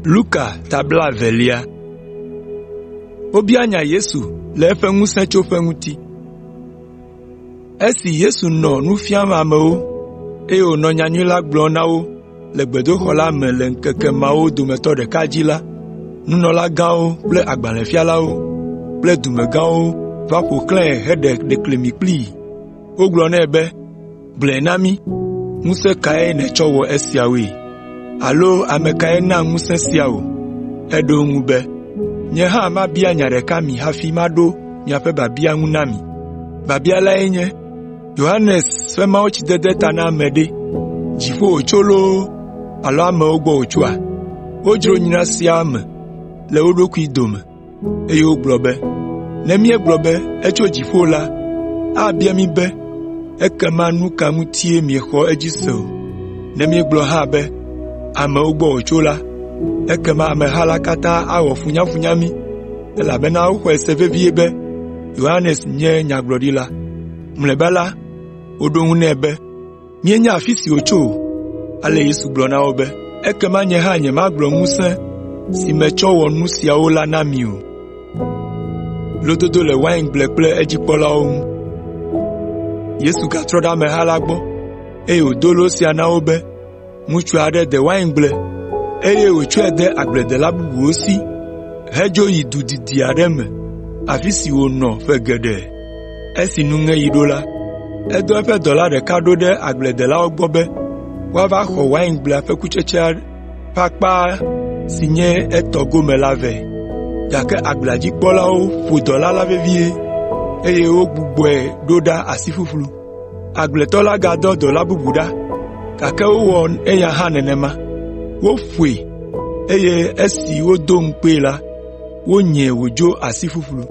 Luka ta blaevelia. Wobia nya Yesu le eƒe ŋusẽtsoƒe ŋuti. Esi Yesu nɔ nu fiam amewo, eye wònɔ nyanyui la gblɔm na wo le gbedoxɔ la me le ŋkeke mawo dometɔ ɖeka dzi la, nunɔlagãwo kple agbalẽfialawo kple dumegãwo va ƒo xlãe heɖe ɖeklemi kplii. Wogblɔ nɛ be, “Gblɔe na mí, ŋusẽ kae nètsɔ wɔ esiawoe? Alo ame kae na ŋusẽ sia wò?” Eɖo eŋu be, “Nye hã mabia nya ɖeka mi hafi maɖo miaƒe biabia ŋu na mi. Biabia lae nye, Yohanes ƒe mawutsidede ta na ame ɖe, dziƒo wòtso loo alo amewo gbɔ wòtsoa?” Wodzro nya sia me le wo ɖokuiwo dome, eye wogblɔ be, “Ne míegblɔ be, ‘Etso dziƒo’ la, abia mí be, ‘Ekema nu ka ŋutie miexɔ edzi se o?’ Ne míegblɔ hã be, ‘Amewo gbɔ wòtso’ la, ekema ameha la katã awɔ funyafunya mí, elabena woxɔe se vevie be Yohanes nye nyagblɔɖila.” Mlɔeba la, woɖo eŋu nɛ be, “Míenya afi si wòtso o.” Ale Yesu gblɔ na wo be, “Ekema nye hã nyemagblɔ ŋusẽ si metsɔ wɔ nu siawo la na mi o.” Yesu gatrɔ ɖe ameha la gbɔ, eye wòdo lo sia na wo be, “Ŋutsu aɖe de waingble, eye wòtsɔe de agbledela bubuwo si hedzo yi du didi aɖe me afi si wònɔ ƒe geɖe. Esi nuŋeɣi ɖo la, edɔ eƒe dɔla ɖeka ɖo ɖe agbledelawo gbɔ be woava xɔ waingblea ƒe kutsetsea ƒe akpa si nye etɔ gome la vɛ. Gake agblea dzi kpɔlawo ƒo dɔla la vevie, eye wogbugbɔe ɖo ɖa asi ƒuƒlu. Agbletɔ la gadɔ dɔla bubu ɖa, gake wowɔ eya hã nenema. Woƒoe, eye esi wodo ŋukpee la, wonyae wòdzo asi ƒuƒlu.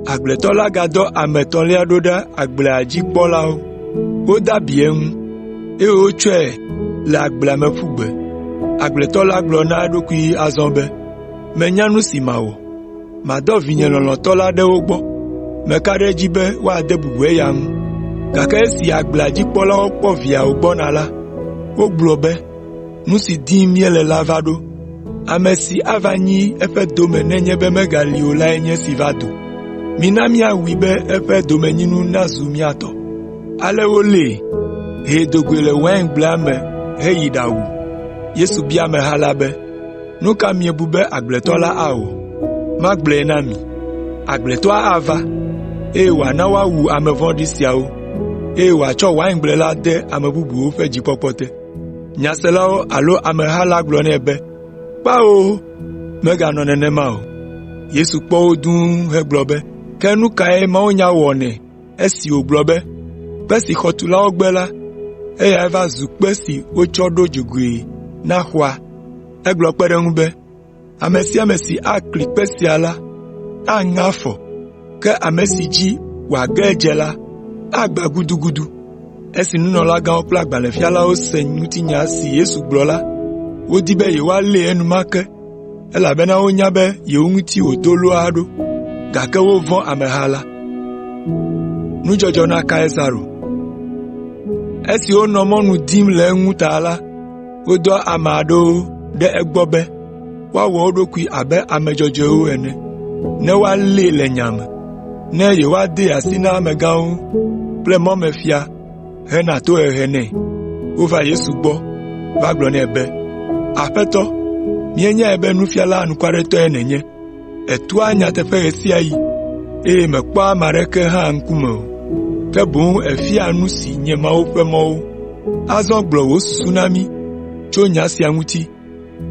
Agbletɔ la gadɔ ame etɔ̃lia ɖo ɖe agblea dzi kpɔlawo. Wode abi eŋu, eye wotsɔe le agblea me ƒu gbe. Agbletɔ la gblɔ na eɖokui azɔ be, ‘Menya nu si mawɔ. Madɔ vinye lɔlɔ̃tɔ la ɖe wo gbɔ. Meka ɖe edzi be woade bubu eya ŋu.’ Gake esi agblea dzi kpɔlawo kpɔ via wògbɔna la, wogblɔ be, ‘Nu si dim míele la va ɖo. Ame si ava nyi eƒe dome nenye be megali o lae nye esi va do. Mina míawui be eƒe domenyinu nazu mía tɔ.’ Ale wolée, hee do goe le waingblea me heyi ɖawu.” Yesu bia ameha la be, “Nu ka miebu be agbletɔ la awɔ? Magblɔe na mi. Agbletɔa ava, eye wòana woawu ame vɔ̃ɖi siawo, eye wòatsɔ waingble la de ame bubuwo ƒe dzikpɔkpɔ te.” Nyaselawo alo ameha la gblɔ nɛ be, “Kpao, meganɔ nenema o.” Yesu kpɔ wo dũu hegblɔ be, “Ke nu kae mawunya wɔnɛ esi wògblɔ be, “ ‘Kpe si xɔtulawo gbe la, eyae va zu kpe si wotsɔ ɖo dzogoe na xɔa.’ Egblɔ kpe ɖe eŋu be, ‘Ame sia ame si akli kpe sia la, aŋe afɔ, ke ame si dzi wòage adze la, agbã gudugudu.’ ” Esi nunɔlagãwo kple agbalẽfialawo se ŋutinya si Yesu gblɔ la, wodi be yewoalée enumake, elabena wonya be yewo ŋuti wòdo loa ɖo, gake wovɔ̃ ameha la. Esi wonɔ mɔnu dim le eŋu ta la, wodɔ ame aɖewo ɖe egbɔ be woawɔ wo ɖokui abe ame dzɔdzɔewo ene, ne woalée le nya me, ne yewoadee asi na amegãwo kple mɔmefia hena tohehe nɛ. Wova Yesu gbɔ va gblɔ nɛ be, “Aƒetɔ, míenyae be nufiala anukwaretɔe nènye. Ètoa nyateƒe ɣe sia ɣi, eye mèkpɔa ame aɖeke hã ŋkume o, ke boŋ èfiaa nu si nye Mawu ƒe mɔwo. Azɔ gblɔ wò susu na mí tso nya sia ŋuti.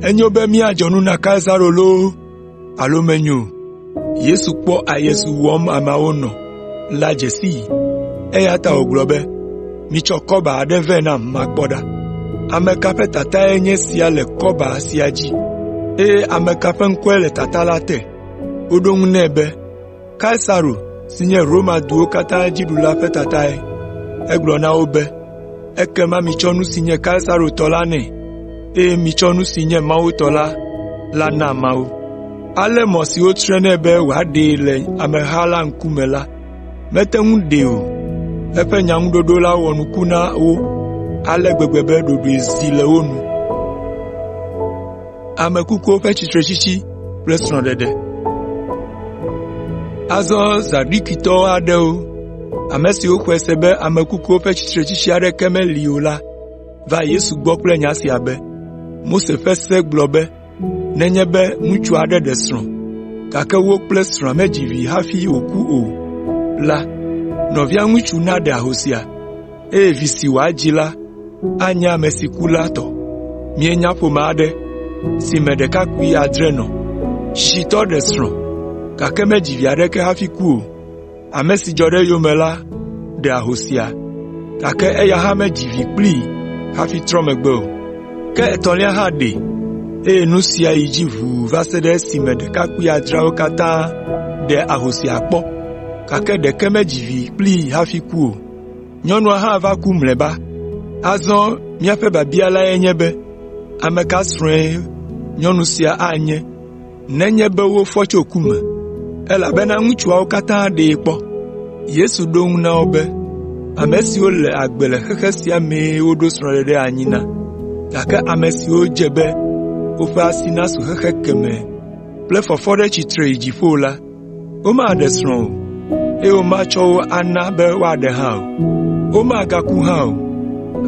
Enyo be míadzɔ nu na Kaisaro loo alo menyo o?” Yesu kpɔ aye si wɔm ameawo nɔ la dze sii, eya ta wògblɔ be, “Mitsɔ kɔba aɖe vɛ nam makpɔ ɖa. Ame ka ƒe tatae nye esia le kɔba sia dzi, eye ame ka ƒe ŋkɔe le tata la te?” Woɖo eŋu nɛ be, “Kaisaro si nye Roma duwo katã dziɖula ƒe tatae.” Egblɔ na wo be, “Ekema mitsɔ nu si nye Kaisaro tɔ la nɛ, eye mitsɔ nu si nye Mawu tɔ la na Mawu.” Ale mɔ si wotre nɛ be wòaɖee le ameha la ŋkume la, mete ŋu ɖee o. Eƒe nyaŋuɖoɖo la wɔ nuku na wo ale gbegbe be ɖoɖoe zi le wo nu. Ame kukuwo ƒe tsitretsitsi kple srɔ̃ɖeɖe. Azɔ Zadukitɔ aɖewo, ame siwo xɔe se be ame kukuwo ƒe tsitretsitsi aɖeke meli o la va Yesu gbɔ kple nya sia be, “Mose ƒe se gblɔ be nenye be ŋutsu aɖe ɖe srɔ̃, gake wo kple srɔ̃a medzi vi hafi wòku o la, nɔvia ŋutsu naɖe ahosia, eye vi si wòadzi la anye ame si ku la tɔ. Míenya ƒome aɖe si me ɖekakpui adre nɔ. Tsitsitɔ ɖe srɔ̃, gake medzi vi aɖeke hafi ku o. Ame si dzɔ ɖe eyome la ɖe ahosia, gake eya hã medzi vi kplii hafi trɔ megbe o. Ke etɔ̃lia hã ɖee, eye nu sia yi dzi ʋuu va se ɖe esime ɖekakpui adreawo katã ɖe ahosia kpɔ, gake ɖeke medzi vi kplii hafi ku o. Nyɔnua hã va ku mlɔeba. Azɔ míaƒe biabia lae nye be, ame ka srɔ̃e nyɔnu sia anye nenye be wofɔ tso ku me, elabena ŋutsuawo katã ɖee kpɔ?” Yesu ɖo eŋu na wo be, “Ame siwo le agbe le xexe sia mee woɖo srɔ̃ɖeɖe anyi na, gake ame siwo dze be woƒe asi nasu xexe kemɛ kple fɔfɔ ɖe tsitre yi dziƒo la, Womaɖe srɔ̃ o, eye womatsɔ wo ana be woaɖe hã o. Womagaku hã o,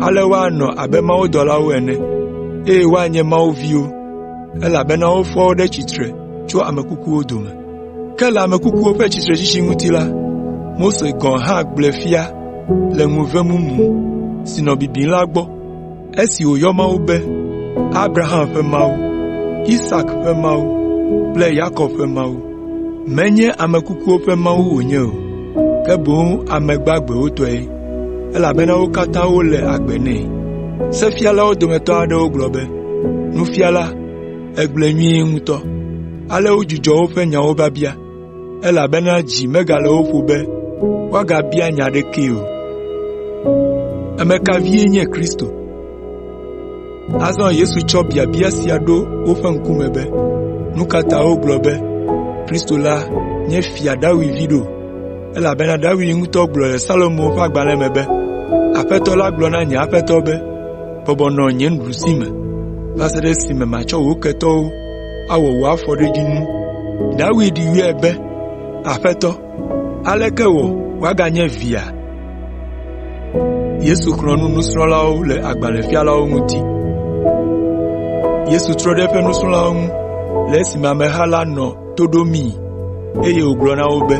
ale woanɔ abe mawudɔlawo ene, eye woanye Mawu viwo, elabena wofɔ wo ɖe tsitre tso ame kukuwo dome. Ke le ame kukuwo ƒe tsitretsitsi ŋuti la, Mose gɔ̃ hã gblɔe fia le ŋuve mumu si nɔ bibim la gbɔ esi wòyɔ Mawu be, ‘Abraham ƒe Mawu, Isak ƒe Mawu kple Yakob ƒe Mawu.’ Menye ame kukuwo ƒe Mawu wònye o, ke boŋ ame gbagbewo tɔe, elabena wo katã wole agbe nɛ.” Sefialawo dometɔ aɖewo gblɔ be, “Nufiala, ègblɔe nyuie ŋutɔ.” Ale wodzudzɔ woƒe nyawo biabia, elabena dzi megale wo ƒo be woagabia nya aɖekee o. Ame ka vie nye Kristo? Azɔ Yesu tsɔ biabia sia ɖo woƒe ŋkume be, “Nu ka ta wogblɔ be Kristo la nye Fia David vi ɖo? Elabena David ŋutɔ gblɔ le Psalmowo ƒe agbalẽ me be, “ ‘Aƒetɔ la gblɔ na nye Aƒetɔ be, “Bɔbɔ nɔ nye nuɖusime va se ɖe esime matsɔ wò ketɔwo awɔ wò afɔɖodzinu.” ’ David yɔe be ‘Aƒetɔ’. Aleke wɔ wòaganye via?” Yesu trɔ ɖe eƒe nusrɔ̃lawo ŋu le esime ameha la nɔ to ɖomii, eye wògblɔ na wo be,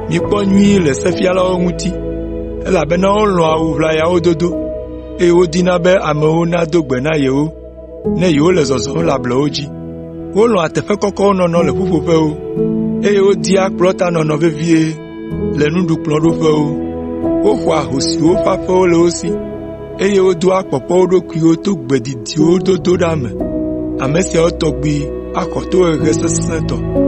“Mikpɔ nyuie le sefialawo ŋuti, elabena wolɔ̃a awu ʋlayawo dodo, eye wodina be amewo nado gbe na yewo ne yewole zɔzɔm le ablɔwo dzi. Wolɔ̃a teƒe kɔkɔwo nɔnɔ le ƒuƒoƒewo, eye wodia kplɔ̃tanɔnɔ vevie le nuɖukplɔ̃ɖoƒewo. Woxɔa ahosiwo ƒe aƒewo le wo si, eye wodoa kpɔkpɔ wo ɖokuiwo to gbe didiwo dodo ɖa me. Ame siawo tɔgbi axɔ tohehe sesẽtɔ.”